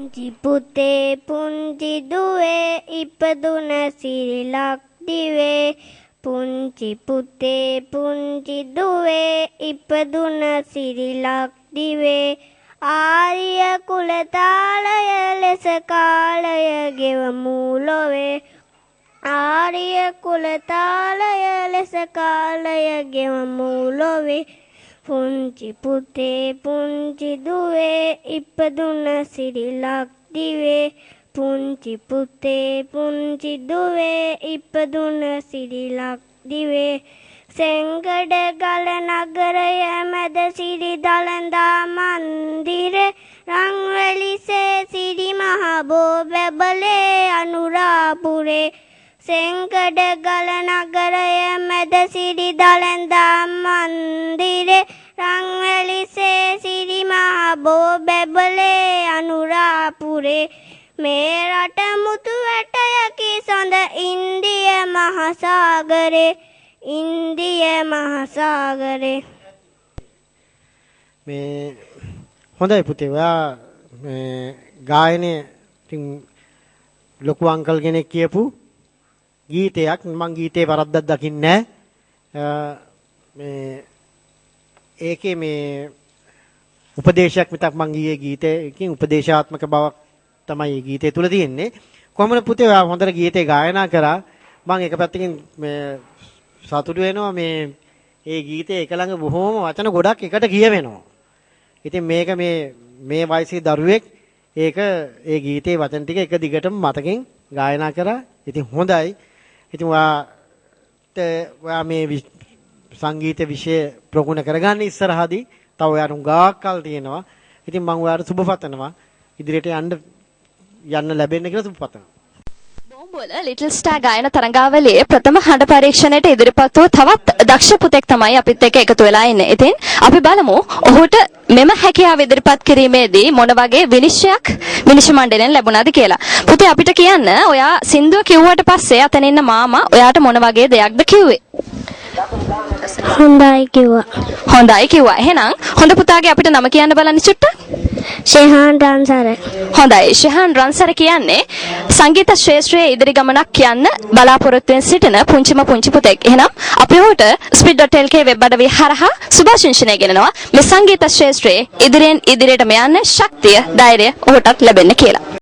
පුංචි පුතේ පුංචි දුවේ ඉපදුන සිරිලක් දිවේ. පුංචි පුතේ පුංචි දුවේ ඉපදුන සිරිලක් දිවේ. ආර්ය කුල තාලය ලෙස කාලය ගෙවමු ලොවේ. ආර්ය කුල තාලය ලෙස කාලය ගෙවමු ලොවේ. පුංචි පුතේ පුංචි දුවේ ඉපදුන සිරිලක් දිවේ. පුංචි පුතේ පුංචි දුවේ ඉපදුන සිරිලක් දිවේ. සෙංගඩ ගල නගරය මැද සිරි දළදා මන්දිරේ රන්වැලිසේ සිරි මහ බෝ බැබලේ අනුරාපුරේ. සෙංගඩ ගල නගරය මැද සිරි දළදා මන්දිරේ රන්වැලිසේ සිරි මහ බෝ බැබලේ අනුරාපුරේ. මේ රට මුතු වැටයකි සොඳ ඉන්දිය මහසාගරේ. ඉන්දිය මහසාගරේ. මේ හොඳයි පුතේ, ඔයා මේ ගායනය ඉතින් ලොකු අංකල් කෙනෙක් කියපු ගීතයක්. මං ගීතේ වරද්දක් දකින්නේ නැහැ. මේ ඒකේ මේ උපදේශයක් මිතක් මං ගියේ ගීතයකින් උපදේශාත්මක බවක් තමයි මේ ගීතය තුල තියෙන්නේ. කොහොමද පුතේ ඔයා හොඳට ගීතේ ගායනා කරා. මං එක පැත්තකින් මේ සතුටු වෙනවා මේ ඒ ගීතේ එක ළඟ බොහෝම වචන ගොඩක් එකට කියවෙනවා. ඉතින් මේක මේ මේ වයසේ දරුවෙක් ඒක ඒ ගීතේ වචන ටික එක දිගටම මතකින් ගායනා කරා. ඉතින් හොඳයි. ඉතින් ඔයාට ඔයා මේ සංගීත විෂය ප්‍රගුණ කරගන්න ඉස්සරහදී තව ඔයාට හුඟක් කල් තියෙනවා. ඉතින් මං ඔයාට සුබ පතනවා. ඉදිරියට යන්න යන්න ලැබෙන්න කියලා සුබ පතනවා. බෝම්බෝල ලිටල් ස්ටාර් ගායන තරඟාවලියේ ප්‍රථම හඬ පරීක්ෂණයට ඉදිරිපත් වූ තවත් දක්ෂ පුතෙක් තමයි අපිත් එක්ක එකතු වෙලා ඉන්නේ. ඉතින් අපි බලමු ඔහුට මෙම හැකියාව ඉදිරිපත් කිරීමේදී මොන වගේ විනිශ්චයක් විනිශ්චය මණ්ඩලයෙන් ලැබුණාද කියලා. පුතේ අපිට කියන්න, ඔයා සින්දුව කිව්වට පස්සේ අතන ඉන්න මාමා ඔයාට මොන වගේ දෙයක්ද කිව්වේ? හොඳයි කිව්වා. හොඳයි කිව්වා. එහෙනම් හොඳ පුතාගේ අපිට නම කියන්න බලන්න චුට්ටක්. ෂෙහාන් රන්සර. හොඳයි. ෂෙහාන් රන්සර කියන්නේ සංගීත ක්ෂේත්‍රයේ ඉදිරි ගමනක් යන්න බලාපොරොත්තුවෙන් සිටින පුංචිම පුංචි පුතෙක්. එහෙනම් අපි ඔහුට speed.lk web අඩවිය හරහා සුභාශිංසනය ගෙනනවා. මේ සංගීත ක්ෂේත්‍රයේ ඉදිරියෙන් ඉදිරියටම යන්න ශක්තිය, ධෛර්යය ඔහුටත් ලැබෙන්න කියලා.